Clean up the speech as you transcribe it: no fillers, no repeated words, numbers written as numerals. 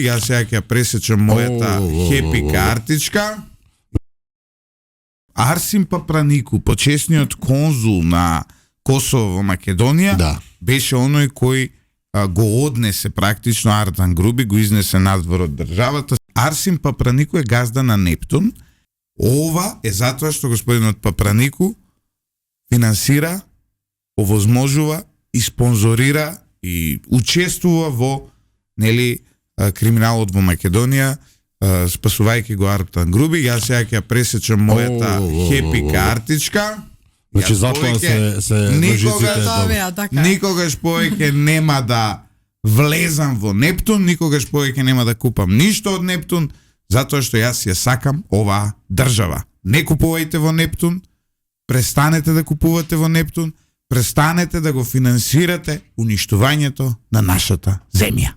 Јас сега ќе пресечам мојата хепи картичка. Арсим Папранику, почесниот конзул на Косово во Македонија, Да. беше оној кој го однесе практично Ардан Груби, го изнесе надвор од државата. Арсим Папранику е газда на Нептун. Ова е затоа што господинот Папранику финансира, овозможува и спонзорира и учествува во криминалот во Македонија, спасувајќи го Ардан Груби. Јас сега ќе пресечам мојата хепи картичка. Значи Јас затоа се никогаш повеќе нема да влезам во Нептун, никогаш повеќе нема да купам ништо од Нептун, затоа што јас ја сакам оваа држава. Не купувајте во Нептун, престанете да купувате во Нептун, престанете да го финансирате уништувањето на нашата земја.